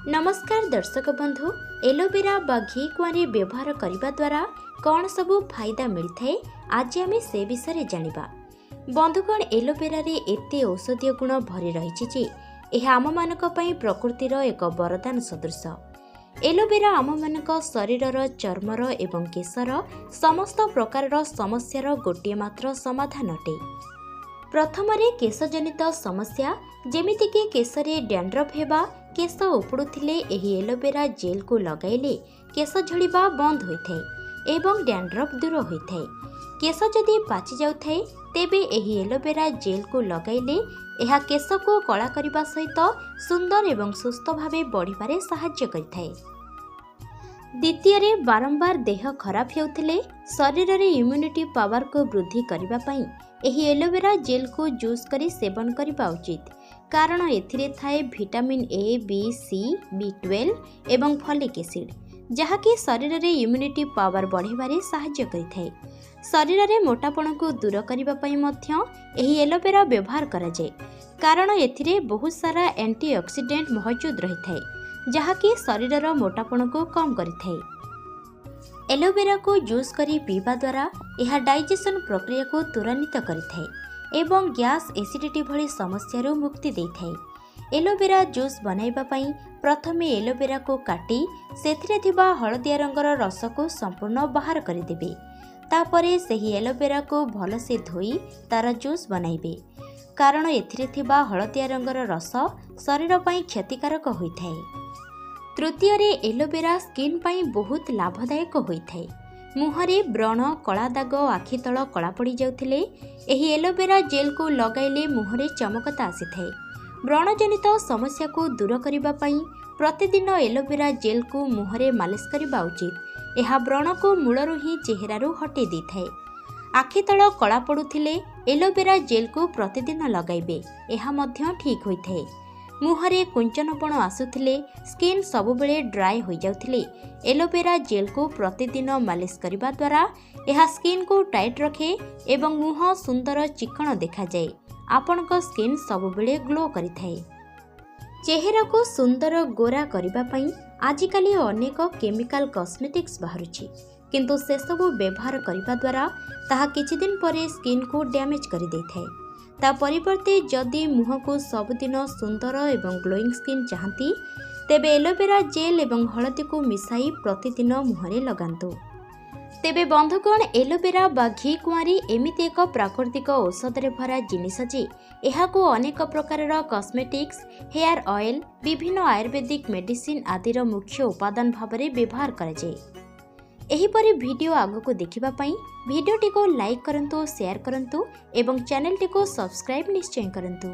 ନମସ୍କାର ଦର୍ଶକ ବନ୍ଧୁ, ଏଲୋଭେରା ବା ଘି କୁଆଁରୀ ବ୍ୟବହାର କରିବା ଦ୍ୱାରା କ'ଣ ସବୁ ଫାଇଦା ମିଳିଥାଏ, ଆଜି ଆମେ ସେ ବିଷୟରେ ଜାଣିବା। ବନ୍ଧୁଗଣ, ଏଲୋଭେରାରେ ଏତେ ଔଷଧୀୟ ଗୁଣ ଭରି ରହିଛି ଯେ ଏହା ଆମମାନଙ୍କ ପାଇଁ ପ୍ରକୃତିର ଏକ ବରଦାନ ସଦୃଶ। ଏଲୋଭେରା ଆମମାନଙ୍କ ଶରୀରର ଚର୍ମର ଏବଂ କେଶର ସମସ୍ତ ପ୍ରକାରର ସମସ୍ୟାର ଗୋଟିଏ ମାତ୍ର ସମାଧାନ ଅଟେ। ପ୍ରଥମରେ କେଶଜନିତ ସମସ୍ୟା, ଯେମିତିକି କେଶରେ ଡ୍ୟାଣ୍ଡ୍ରଫ୍ ହେବା, କେଶ ଉପୁଡ଼ୁଥିଲେ ଏହି ଏଲୋଭେରା ଜେଲ୍କୁ ଲଗାଇଲେ କେଶ ଝଡ଼ିବା ବନ୍ଦ ହୋଇଥାଏ ଏବଂ ଡ୍ୟାଣ୍ଡ୍ରଫ୍ ଦୂର ହୋଇଥାଏ। କେଶ ଯଦି ପାଚି ଯାଉଥାଏ, ତେବେ ଏହି ଏଲୋଭେରା ଜେଲ୍କୁ ଲଗାଇଲେ ଏହା କେଶକୁ କଳା କରିବା ସହିତ ସୁନ୍ଦର ଏବଂ ସୁସ୍ଥ ଭାବେ ବଢ଼ିବାରେ ସାହାଯ୍ୟ କରିଥାଏ। ଦ୍ୱିତୀୟରେ, ବାରମ୍ବାର ଦେହ ଖରାପ ହେଉଥିଲେ ଶରୀରରେ ଇମ୍ୟୁନିଟି ପାୱାରକୁ ବୃଦ୍ଧି କରିବା ପାଇଁ ଏହି ଏଲୋଭେରା ଜେଲ୍କୁ ଜୁସ୍ କରି ସେବନ କରିବା ଉଚିତ, କାରଣ ଏଥିରେ ଥାଏ ଭିଟାମିନ୍ ଏ, ବି, ସି, ବି 12 ଏବଂ ଫଲିକ୍ ଏସିଡ୍, ଯାହାକି ଶରୀରରେ ଇମ୍ୟୁନିଟି ପାୱାର ବଢ଼ାଇବାରେ ସାହାଯ୍ୟ କରିଥାଏ। ଶରୀରରେ ମୋଟାପଣକୁ ଦୂର କରିବା ପାଇଁ ମଧ୍ୟ ଏହି ଏଲୋଭେରା ବ୍ୟବହାର କରାଯାଏ, କାରଣ ଏଥିରେ ବହୁତ ସାରା ଆଣ୍ଟିଅକ୍ସିଡେଣ୍ଟ ମହଜୁଦ ରହିଥାଏ, ଯାହାକି ଶରୀରର ମୋଟାପଣକୁ କମ୍ କରିଥାଏ। ଏଲୋଭେରାକୁ ଜୁସ୍ କରି ପିଇବା ଦ୍ୱାରା ଏହା ଡାଇଜେସନ୍ ପ୍ରକ୍ରିୟାକୁ ତ୍ୱରାନ୍ୱିତ କରିଥାଏ ଏବଂ ଗ୍ୟାସ୍, ଏସିଡିଟି ଭଳି ସମସ୍ୟାରୁ ମୁକ୍ତି ଦେଇଥାଏ। ଏଲୋଭେରା ଜୁସ୍ ବନାଇବା ପାଇଁ ପ୍ରଥମେ ଏଲୋଭେରାକୁ କାଟି ସେଥିରେ ଥିବା ହଳଦିଆ ରଙ୍ଗର ରସକୁ ସମ୍ପୂର୍ଣ୍ଣ ବାହାର କରିଦେବେ। ତାପରେ ସେହି ଏଲୋଭେରାକୁ ଭଲସେ ଧୋଇ ତାର ଜୁସ୍ ବନାଇବେ, କାରଣ ଏଥିରେ ଥିବା ହଳଦିଆ ରଙ୍ଗର ରସ ଶରୀର ପାଇଁ କ୍ଷତିକାରକ ହୋଇଥାଏ। ତୃତୀୟରେ, ଏଲୋଭେରା ସ୍କିନ୍ ପାଇଁ ବହୁତ ଲାଭଦାୟକ ହୋଇଥାଏ। ମୁହଁରେ ବ୍ରଣ, କଳା ଦାଗ, ଆଖି ତଳ କଳା ପଡ଼ିଯାଉଥିଲେ ଏହି ଏଲୋଭେରା ଜେଲ୍କୁ ଲଗାଇଲେ ମୁହଁରେ ଚମକତା ଆସିଥାଏ। ବ୍ରଣଜନିତ ସମସ୍ୟାକୁ ଦୂର କରିବା ପାଇଁ ପ୍ରତିଦିନ ଏଲୋଭେରା ଜେଲ୍କୁ ମୁହଁରେ ମାଲିସ କରିବା ଉଚିତ। ଏହା ବ୍ରଣକୁ ମୂଳରୁ ହିଁ ଚେହେରାରୁ ହଟେଇ ଦେଇଥାଏ। ଆଖି ତଳ କଳା ପଡ଼ୁଥିଲେ ଏଲୋଭେରା ଜେଲ୍କୁ ପ୍ରତିଦିନ ଲଗାଇବେ, ଏହା ମଧ୍ୟ ଠିକ୍ ହୋଇଥାଏ। ମୁହଁରେ କୁଞ୍ଚନପଣ ଆସୁଥିଲେ, ସ୍କିନ୍ ସବୁବେଳେ ଡ୍ରାଏ ହୋଇଯାଉଥିଲେ ଏଲୋଭେରା ଜେଲ୍କୁ ପ୍ରତିଦିନ ମାଲିସ କରିବା ଦ୍ୱାରା ଏହା ସ୍କିନ୍କୁ ଟାଇଟ୍ ରଖେ ଏବଂ ମୁହଁ ସୁନ୍ଦର ଚିକ୍କଣ ଦେଖାଯାଏ। ଆପଣଙ୍କ ସ୍କିନ୍ ସବୁବେଳେ ଗ୍ଲୋ କରିଥାଏ। ଚେହେରାକୁ ସୁନ୍ଦର ଗୋରା କରିବା ପାଇଁ ଆଜିକାଲି ଅନେକ କେମିକାଲ କସ୍ମେଟିକ୍ସ ବାହାରୁଛି, କିନ୍ତୁ ସେସବୁ ବ୍ୟବହାର କରିବା ଦ୍ୱାରା ତାହା କିଛି ଦିନ ପରେ ସ୍କିନ୍କୁ ଡ୍ୟାମେଜ୍ କରିଦେଇଥାଏ। ତା ପରିବର୍ତ୍ତେ ଯଦି ମୁହଁକୁ ସବୁଦିନ ସୁନ୍ଦର ଏବଂ ଗ୍ଲୋଇଂ ସ୍କିନ୍ ଚାହାନ୍ତି, ତେବେ ଏଲୋଭେରା ଜେଲ୍ ଏବଂ ହଳଦୀକୁ ମିଶାଇ ପ୍ରତିଦିନ ମୁହଁରେ ଲଗାନ୍ତୁ। ତେବେ ବନ୍ଧୁଗଣ, ଏଲୋଭେରା ବା ଘି କୁଆଁରୀ ଏମିତି ଏକ ପ୍ରାକୃତିକ ଔଷଧରେ ଭରା ଜିନିଷ ଯେ ଏହାକୁ ଅନେକ ପ୍ରକାରର କସ୍ମେଟିକ୍ସ, ହେୟାର ଅଏଲ୍, ବିଭିନ୍ନ ଆୟୁର୍ବେଦିକ ମେଡିସିନ୍ ଆଦିର ମୁଖ୍ୟ ଉପାଦାନ ଭାବରେ ବ୍ୟବହାର କରାଯାଏ। ଏହିପରି ଭିଡ଼ିଓ ଆଗକୁ ଦେଖିବା ପାଇଁ ଭିଡ଼ିଓଟିକୁ ଲାଇକ୍ କରନ୍ତୁ, ସେୟାର କରନ୍ତୁ ଏବଂ ଚ୍ୟାନେଲଟିକୁ ସବସ୍କ୍ରାଇବ୍ ନିଶ୍ଚୟ କରନ୍ତୁ।